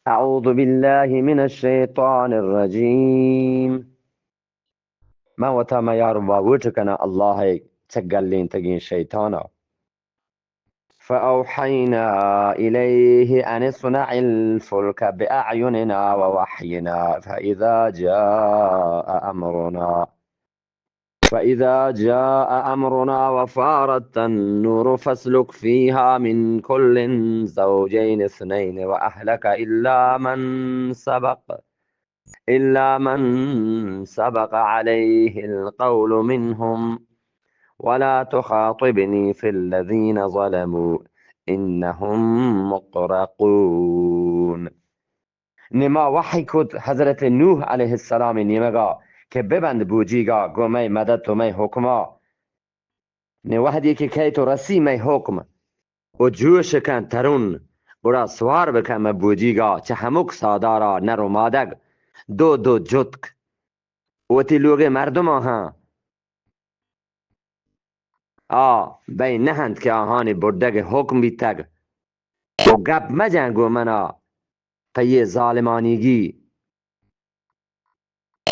أعوذ بالله من الشيطان الرجيم. من وتا میار و باوٹ کناں اللہ ءِ چہ گلینتگیں شیطان ءَ. فأوحينا إليه أن اصنع الفلك بأعيننا ووحينا فإذا جاء أمرنا فإذا جاء أمرنا وفارت النور فاسلك فيها من كل زوجين اثنين وأهلك إلا من سبق إلا من سبق عليه القول منهم ولا تخاطبني في الذين ظلموا إنهم مغرقون. نی ما وحی کت حضرت نوح علیہ السلام نیمگا کہ ببند بوجیگا گوں مئے مدد و مئے حکما. نی وہدی کہ کئیت و رسی مئے حکم و جوش کن ترون، گڑا سوار بکن مئے بوجیگا چہ ہمک سادارا نر و مادگ، دو دو جتک، وتی لوگئے مردماں ہاں آ بئے نہ انت کہ آہانی بڈگ حکم بیتگ. و گپ مجن گوں منا پہ یہ ظالمانیگی،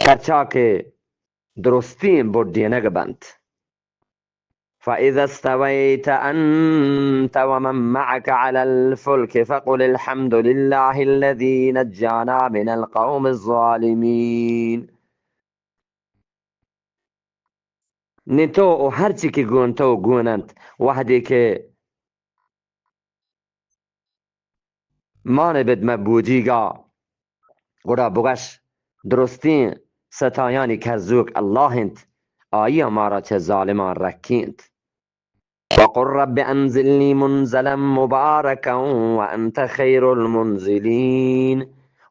پرچا کہ درستیں بڈینگ بنت. فإذا استويت أنت ومن معك على الفلك فقل الحمد لله الذي نجانا من القوم الظالمين. نی تو و ہرچی کہ گون تو گون انت، وہدے کہ مان بد مئے بوجیگا، گڑا بگش، درستیں ستایانی کرزوک اللہ انت، آئی مارا چہ ظالمان رکینت. وقل رب أنزلني منزلا مباركا وأنت خير المنزلين.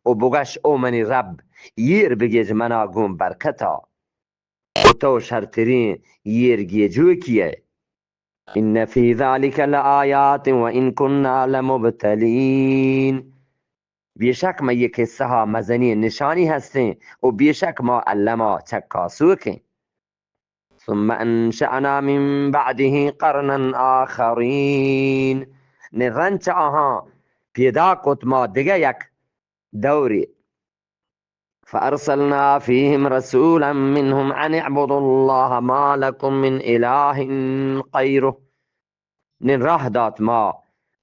و بگش، او منی رب، ایر بگیج منا گوں برکتا، و تو شرتریں ایر گیجوکی ئے. إن في ذلك لآيات وإن كنا لمبتلين. بیشک مئے یہ قصہ ءَ مزنیں نشانی ہستیں و بیشک ما الما چکاسوکیں. ثم أنشأنا من بعده قرنا آخرين. نی رند چہ آہاں پیدا کت ما دگہ یک دورے. فأرسلنا فيهم رسولا منهم أن اعبدوا الله ما لكم من إله غيره. نی راہ دات ما،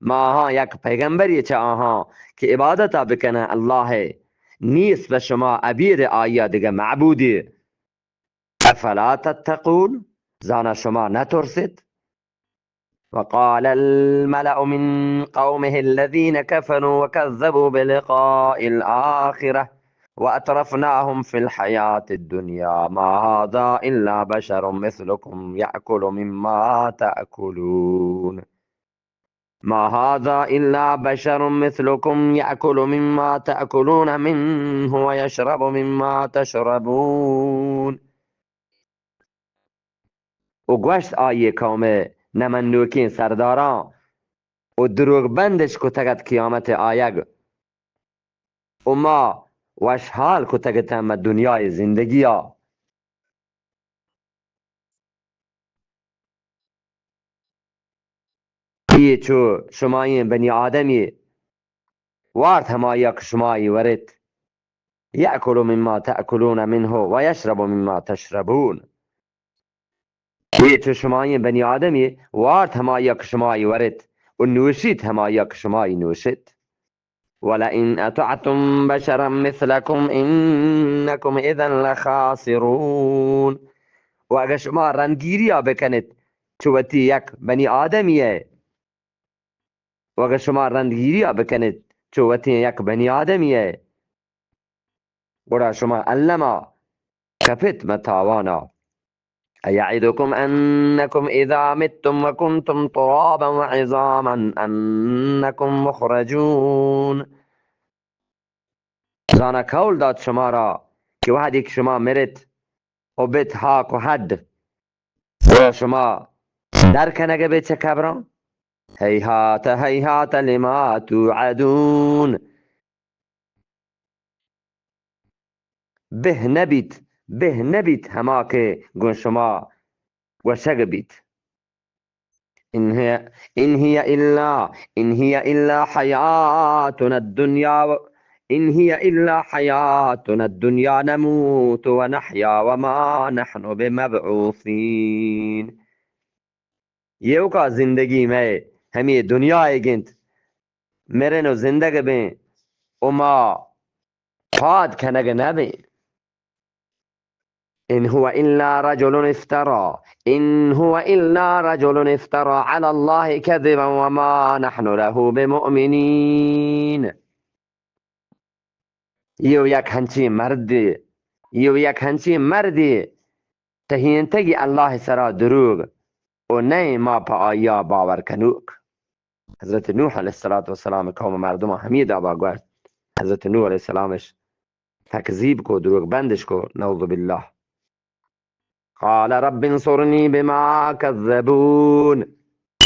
ما آہاں یک پیغمبری چہ آہاں کہ عبادتا بکنن اللہ ءِ، نیست بہ شما ابید آئیا دگہ معبودے. أفلا تتقون؟ زانا شما نترست؟ وقال الملأ من قومه الذين كفروا وكذبوا بلقاء الآخرة وأترفناهم في الحياة الدنيا ما هذا إلا بشر مثلكم يأكل مما تأكلون ما هذا إلا بشر مثلكم يأكل مما تأكلون منه ويشرب مما تشربون. و گوشت آئی قوم نمنوکیں سرداراں و دروگ بندش کتگ ات قیامت آیگ و ما وشحال کتگ اتاں مہ دنیای زندگیا. اے چو شمائیں بنی آدمی وارت ہمایا کہ شمائی ورت. يأكل مما تأكلون منه ويشرب مما تشربون. اے چو شمائیں بنی آدمی وارت ہمایا کہ شمائی ورت و نوشیت ہمایا کہ شمائی نوشت. ولئن أطعتم بشرا مثلكم إنكم إذا لخاسرون. و اگہ شما رندگیریا بکنت چو وتی یک بنی آدمی ءَ، و اگہ شما رندگیریا بکنت چو وتی یک بنی آدمی ءَ، گڑا شما الما کپت مہ تاوانا. أيعدكم أنكم إذا متم وكنتم ترابا وعظاما أنكم مخرجون. زانا قول دات شمارا کہ وہدے کہ شما مرت و بت ہاک و ہڈ، گڑا شما در کنگ بہ چہ قبراں؟ هيهات هيهات لما توعدون. بہ نہ بیت، بہ نہ بیت ہما کہ گوں شما گوشگ بیت. إن هي، إن هي إلا، إن هي إلا حياتنا الدنيا و، إن هي إلا حياتنا الدنيا نموت ونحيا وما نحن بمبعوثين. ایوکا زندگی مئے ہمے دنیا ئیگ انت، مرن و زندگ بیں و ما پاد کنگ نہ بیں۔ إن هو إلا رجل افترى، إن هو إلا رجل افترى على الله كذبا وما نحن له بمؤمنين. ایو یک ہنچیں مردے، ایو یک ہنچیں مردے ٹہینتگی اللہ سرا دروگ، و نئیں ما پہ آیا باور کنوک۔ حضرت نوح علیہ الصلوۃ والسلام قوم مردمان ہمے دابا گوشت۔ حضرت نوح علیہ السلامش تکذیب کو، دروگ بندش کو، نعوذ باللہ۔ قال رب انصرنی بما کذبون۔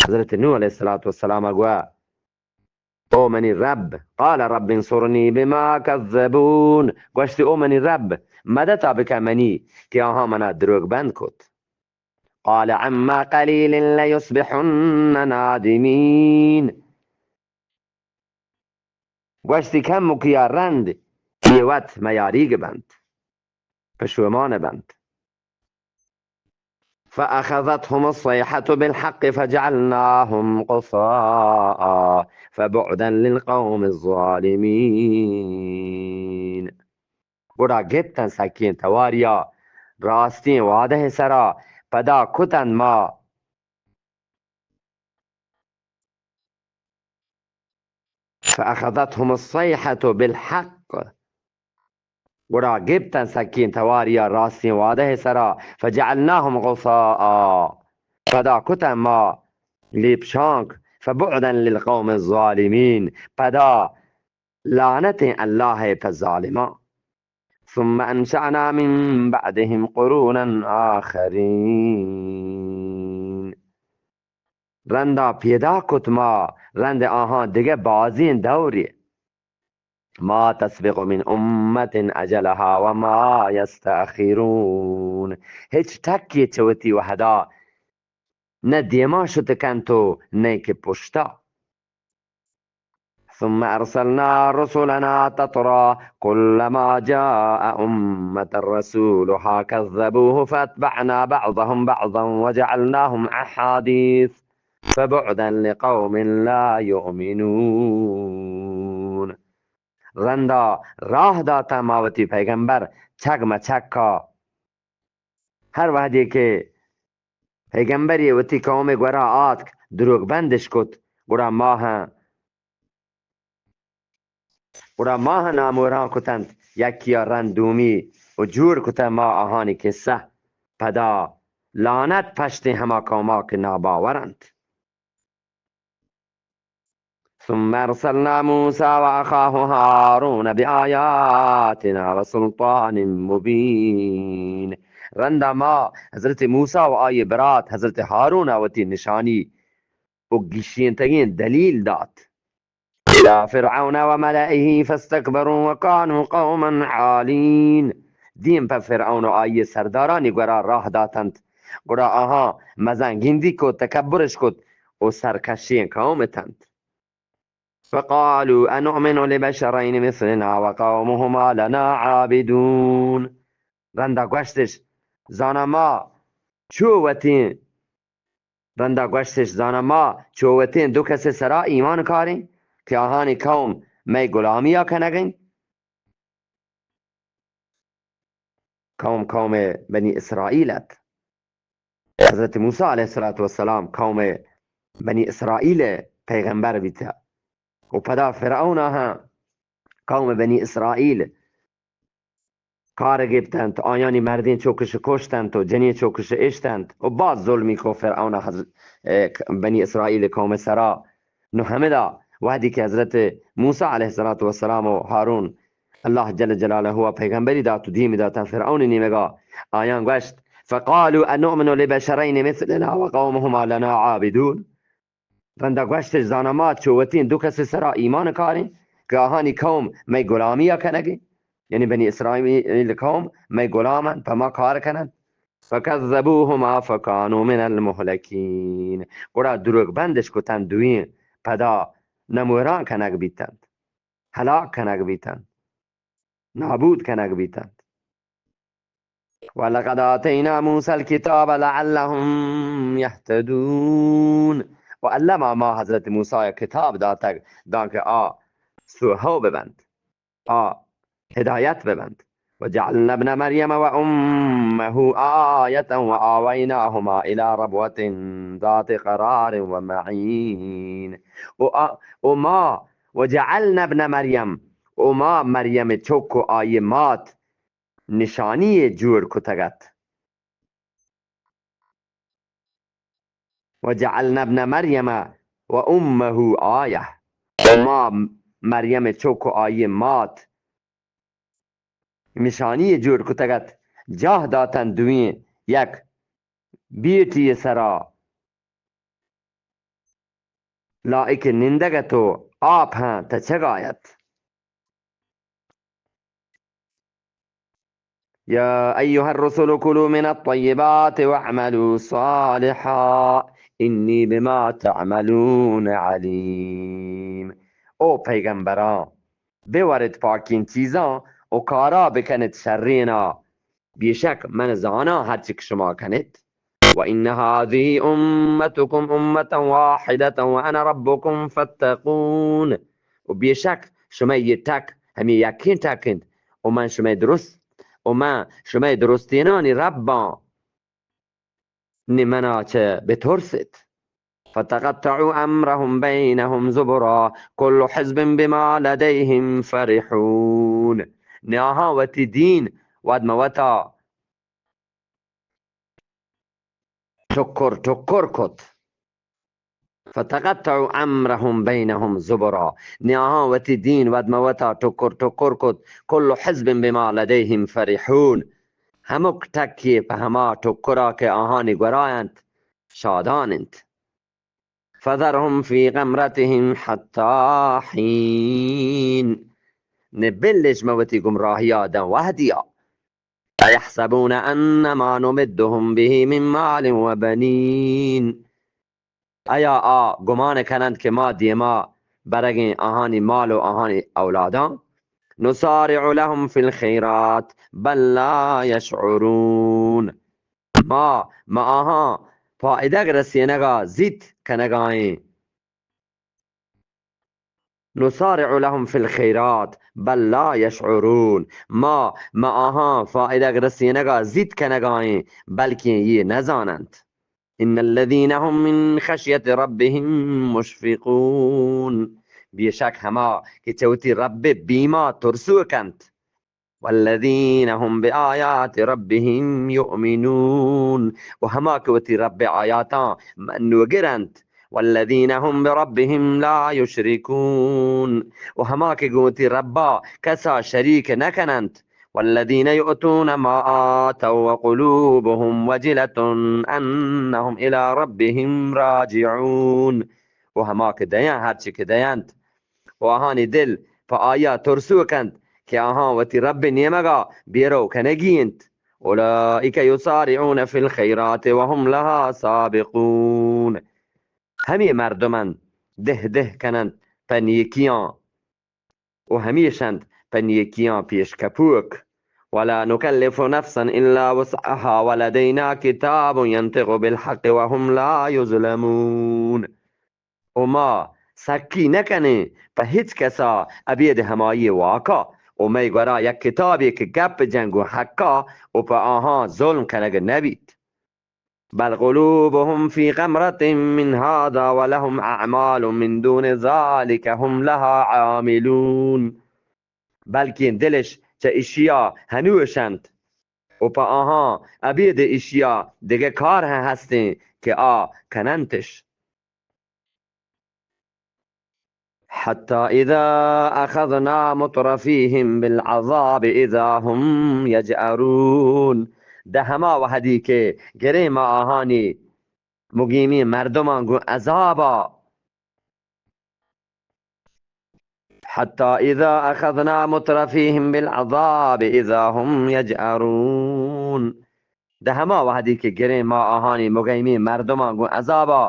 حضرت نوح علیہ الصلوۃ والسلام گوا، او منی رب، قال رب انصرنی بما کذبون، گوشتی، او منی رب، مدتا بکن منی کہ آہاں منا دروگ بند کت۔ قال عما قلیل لیصبحن نادمین۔ گوشتی، کمکیا رند اے وت میاریگ بنت، پشومان بنت۔ فأخذتهم الصيحة بالحق فجعلناهم غثاء فبعدا للقوم الظالمين۔ گڑا گپتن سکیں تواریا راستیں وعدہ سرا، پدا کتن ما فأخذتهم الصيحة بالحق۔ گڑا گپتن سکیں تواریا راستیں وعدہ سرا، فجعلناهم غثاء، پدا کتن ما لیپشانک، فبعدا للقوم الظالمین، پدا لعنتیں اللہ پہ ظالمان۔ ثم انشأنا من بعدهم قرونا آخرین۔ رندا پیدا کت ما رند آہاں دگہ بازیں دورے۔ ما تسبق من امة اجلها وما يستأخرون۔ ہچ ٹکے چہ وتی وہدا نہ دیما شت کنت و نئے کہ پشتا۔ ثم ارسلنا رسلنا تترى كلما جاء أمة رسولها كذبوه فأتبعنا بعضهم بعضا وجعلناهم أحاديث فبعدا لقوم لا يؤمنون۔ رندا راہ داتاں ما وتی پیغمبر چگ مہ چکا۔ ہر وہدے کہ پیغمبرے وتی قوم گورا آتک، دروگ بندش کت، گڑا ماہاں، گڑا ماہاں ناموران کتنت، یکیا رند دومی و جوڑ کتن ما آہانی قصہ۔ پدا لعنت پشتیں ہما قوما کہ ناباور انت۔ ثم ارسلنا موسى واخاه هارون بآياتنا وسلطان مبين۔ رندا ما حضرت موسی و آئی برات حضرت ہارون وتی نشانی و گیشینتگیں دلیل دات۔ إلى فرعون وملئه فاستكبروا وكانوا قوما عالين۔ دیم پہ فرعون و آئی سردارانی گورا راہ داتنت، گڑا آہاں مزن گندی کو تکبرش کت و سرکشیں قوم اتنت۔ فقالوا أنؤمن لبشرين مثلنا وقومهما لنا عابدون۔ رندا گوشتش، زانا ما چو وتیں رندا گوشتش، زانا ما چو وتیں دو کسے سرا ایمان کاریں کہ آہانی قوم مئے غلامیا کنگیں؟ قوم قوم بنی اسرائیل ات۔ حضرت موسی علیہ الصلوۃ والسلام قوم بنی اسرائیل پیغمبر بیتا۔ و پدا فرعون ہاں قوم بنی اسرائیل کار گپتنت، آیانی مردین چوکش کشتنت و جنین چوکش اشتنت و باز ظلمی کو فرعون حضرت، اه، بنی اسرائیل قوم سرا۔ نو ہمدا وہدی کہ حضرت موسی علیہ الصلوۃ والسلام و ہارون اللہ جل جلالہ و پیغمبری دات و دیمی داتن فرعون نیمگا، آیان گوشت، فقالوا أنؤمن لبشرين مثلنا وقومهما لنا عابدون۔ رندا گوشتش، زانا ما چو وتیں دو کسے سرا ایمان کاریں کہ آہانی قوم مئے غلامیا کنگیں، یعنی بنی اسرائیل قوم مئے غلامن، پہ ما کار کنن۔ فكذبوهما فكانوا من المهلكين۔ گڑا دروگ بندش کتن دوئیں، پدا نموران کنگ بیتنت، ہلاک کنگ بیتنت۔ نابود کنگ بیتنت. ولقد آتینا موسی الکتاب لعلهم یهتدون. و الّما ما حضرت موسی کتاب داتگ دانکہ آ سوہو ببنت، آ ہدایت ببنت. وجعلنا ابن مریم وامه آیة وآویناهما الی ربوة ذات قرار ومعین. و آ-، و ما وجعلنا ابن مریم، و ما مریم چک و آئی مات نشانی جوڑ کتگ ات. وجعلنا ابن مریم و امه آیة. و ما مریم چک و آئی مات نشانی جوڑ کتگ ات، جاہ داتن دوئیں یک بیٹی سرا. لائک نندگ ات و آپ ہم تچگا ات. یا ایها الرسل کلوا من الطیبات واعملوا صالحا انی بما تعملون علیم. او پیغمبران، بورت پاکین چیزاں و کارا بکنت شرینا. بیشک من زاناں ہرچی کہ شما کنت. وان هذه امتکم امة واحدة وانا ربکم فاتقون. و بیشک شمئے یہ ٹک ہمے یکیں ٹک انت، و من شمئے درست، و من شمئے درستینانی رباں. نی منا چہ بترسیت. فتقطعوا امرهم بینهم زبرا کل حزب بما لدیهم فرحون. نی آہاں وتی دین وت مہ وتا ٹکر ٹکر کت. فتقطعوا امرهم بینهم زبرا. نی آہاں وتی دین وت مہ وتا ٹکر ٹکر کت. کل حزب بما لدیهم فرحون. ہمک ٹکے پہ ہما ٹکرا کہ آہانی گورا انت، شادان انت. فذرهم فی غمرتهم حتی حین. نی بلش مہ وتی گمراہیا داں وہدیا. ایحسبون ان ما نمدهم به من مال وبنین. آیا آ گمان کننت کہ ما دیما برگیں آہانی مال و آہانی اولاداں؟ نسارع لهم فی الخیرات بل لا یشعرون. ما، ما آہاں پائدگ رسینگا زیت کنگائیں. نسارع لهم فی الخیرات بل لا یشعرون. ما، ما آہاں فائدگ رسینگا زیت کنگائیں، بلکیں یہ نزاننت. ان الذین هم من خشیت ربهم مشفقون. بیشک ہما کہ چہ وتی رب بیما ترسوک انت. والذین هم بآیات ربهم یؤمنون، و ہما کہ وتی رب آیاتاں منوگر انت. والذین هم بربهم لا یشرکون، و ہما کہ گوں وتی ربا کسا شریک نکننت. والذین یؤتون ما آتوا وقلوبهم وجلة انهم الی ربهم راجعون، و ہما کہ دیاں ہرچی کہ دینت، و آہانی دل پہ آیا ترسوک انت کہ آہاں وتی رب نیمگا بیرو کنگی انت. اولئک یسارعون فی الخیرات وهم لها سابقون. ہمے مردم انت دہ دہ کننت پہ نیکیاں، و ہمیش انت پہ نیکیاں پیش کپوک. ولا نکلف نفسا الا وسعها ولدینا کتاب ینطق بالحق وهم لا یظلمون. و ما سکی نہ کنیں پہ ہچ کسا ابید ہمائی واکا، و مئے گورا یک کتابے کہ گپ جنگ و حقا، و پہ آہاں ظلم کنگ نہ بیت. بل قلوبهم فی غمرة من هذا ولهم اعمال من دون ذلك هم لها عاملون. بلکیں دلش چہ اشیا ہنوش انت، و پہ آہاں ابید اشیا دگہ کار ہم ہستیں کہ آ کننتش. حتی اذا اخذنا مترفیهم بالعذاب اذا هم یجأرون. دہ ہما وہدی کہ گریں ما آہانی مگیمی مردمان گوں عذابا. حتی اذا اخذنا مترفیهم بالعذاب اذا هم یجأرون. دہ ہما وہدی کہ گریں ما آہانی مگیمی مردمان گوں عذابا،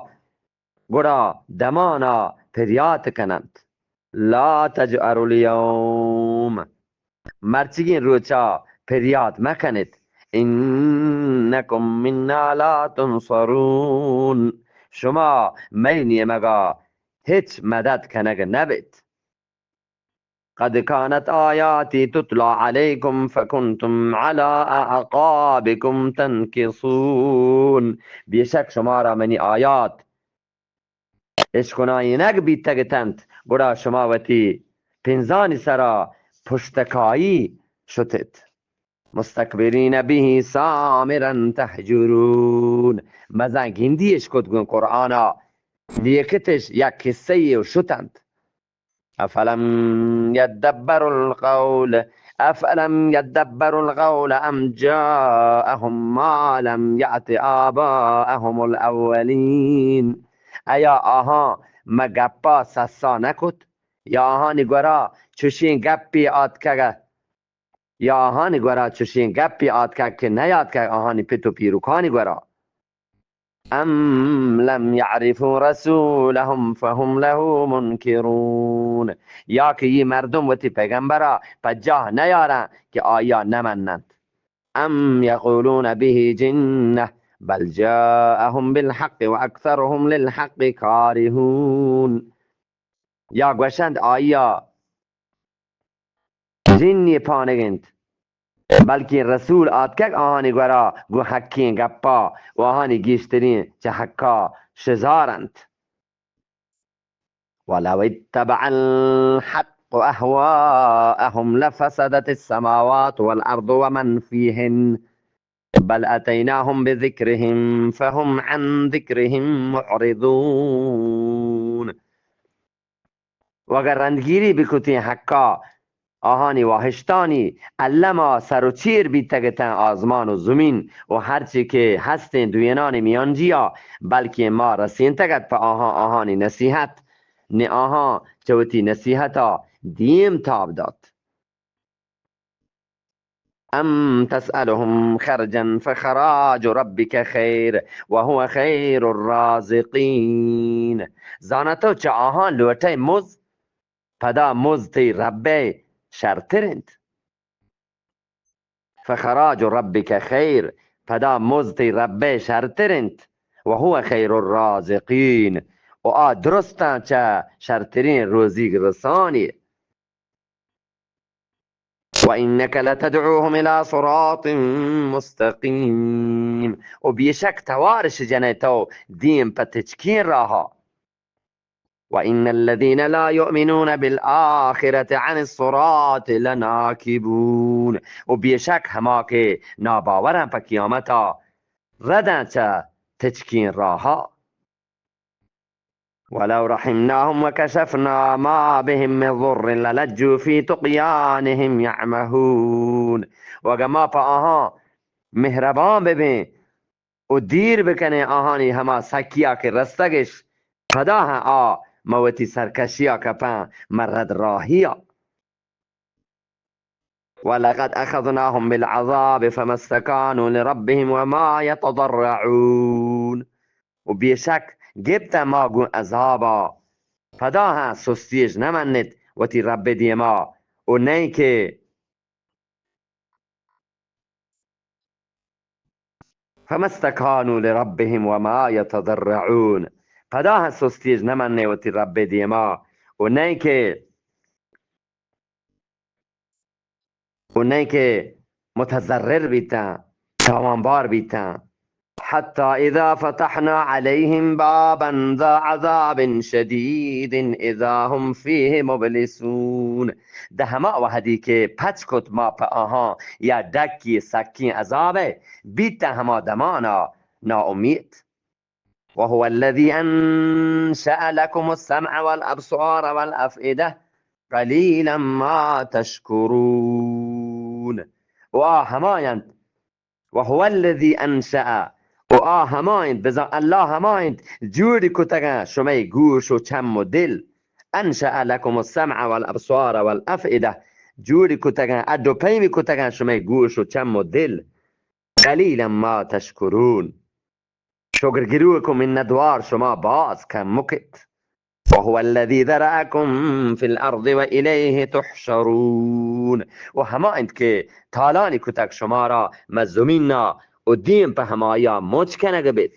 گڑا دمانا پریات کننت. لا تجأروا الیوم. مرچیگیں روچا پریات مکنت. انکم منا لا تنصرون، شما مئے نیمگا ہچ مدد کنگ نہ بیت. قد كانت آياتي تتلى عليكم فكنتم على أعقابكم تنكصون. بیشک شمارا منی آیات اشکنائینگ بیتگ اتنت، گڑا شما وتی پنزانی سرا پشتکائی شتت. مستكبرين به سامرا تهجرون. مزن گندی اش کت گوں قرآنا، لیکتش یک قصہ یے و شتنت. أفلم يدبروا القول، أفلم يدبروا القول أم جاءهم ما لم يأت آباءهم الأولين. ایا آہاں مہ گپا سسا نہ کت؟ یا آہانی گورا چوشیں گپے آتکگ، یا آہانی گورا چوشیں گپے آتکگ کہ نیاتکگ آہانی پت و پیرکانی گورا؟ أم لم يعرفوا رسولهم فهم له منكرون. یا کہ یہ مردم وتی پیغمبرا پجاہ نیارن کہ آیا نمننت. أم يقولون به جنة بل جاءهم بالحق وأكثرهم للحق كارهون. یا گوشنت آیا جنی پانگ انت، بلکیں رسول آتکگ آہانی گورا گوں حقیں گپا و آہانی گیشتریں چہ حقا شزار انت. ولو اتبع الحق أهواءهم لفسدت السماوات والأرض ومن فيهن بل أتيناهم بذكرهم فهم عن ذكرهم معرضون. و اگر رندگیری بکتیں حقا آہانی واہشتانی، الما سر و چیر بیتگ اتاں آزمان و زمین و ہرچی کہ ہستیں دوینانی میانجیا، بلکیں ما رسینتگ ات پہ آہاں آہانی نصیحت، نی آہاں چہ وتی نصیحتا دیم تاب دات. أم تسألهم خرجا فخراج ربك خير وهو خير الرازقين. زاناں تو چہ آہاں لوٹئے مز؟ پدا مز تئی ربئے شرتر انت. فخراج ربك خير، پدا مز تئی ربئے شرتر انت. وهو خير الرازقين، و آ درستاں چہ شرتریں روزیگ رسانی. وإنك لتدعوهم إلى صراط مستقيم، و بیشک توارش جنئے تو دیم پہ تچکیں راہا. وإن الذين لا يؤمنون بالآخرة عن الصراط لناكبون، و بیشک ہما کہ ناباوراں پہ قیامتا رداں چہ تچکیں راہا. ولو رحمناهم وكشفنا ما بهم من ضر للجوا في طغيانهم يعمهون. و اگاں ما پہ آہاں مہربان ببیں و دیر بکنیں آہانی ہما سکیا کہ رستگش، پدا ہم آ مہ وتی سرکشیا کپاں، مہ رد راہیا. ولقد أخذناهم بالعذاب فما استكانوا لربهم وما يتضرعون. و بیشک گپتاں ما گوں عذابا، پدا ہم سستیش نہ منت وتی رب دیما، و نئیں کہ فما استكانوا لربهم وما يتضرعون. پدا ہم سستیش نہ منت وتی رب دیما، و نئیں کہ، و نئیں کہ متضرر بیتاں، تاوانبار بیتاں. حتى إذا فتحنا عليهم بابا ذا عذاب شديد إذا هم فيه مبلسون. داں ہما وہدی کہ پچ کت ما پہ آہاں یا ڈکی سکیں عذابے، بیتاں ہما دمانا ناامیت. وهو الذي أنشأ لكم السمع والأبصار والأفئدة قليلا ما تشكرون. و آ ہما انت، وهو الذي أنشأ، و آ ہما انت، بزاں اللہ ہما انت جوڑ کتگاں شمئے گوش و چم و دل. أنشأ لكم السمع والأبصار والأفئدة، جوڑ کتگاں، اڈ و پیم کتگاں شمئے گوش و چم و دل. قليلا ما تشكرون. شگر گروک و منتوار شما باز کمک ات. وهو الذي ذرأكم في الأرض وإليه تحشرون. و ہما انت کہ تالانی کتگ شمارا مہ زمینا و دیم پہ ہمایا مچ کنگ بیت.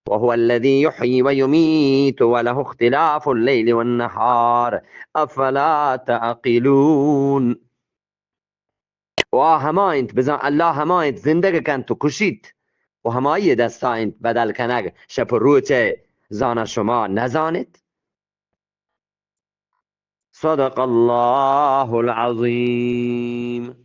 وهو الذي يحيي ويميت وله اختلاف الليل والنهار أفلا تعقلون. و آ ہما انت، بزاں اللہ ہما انت زندگ کنت و کشیت، و ہمائی دستا انت بدل کنگ شپ و روچ ء، زانا شما نزانت؟ صدق اللہ العظیم.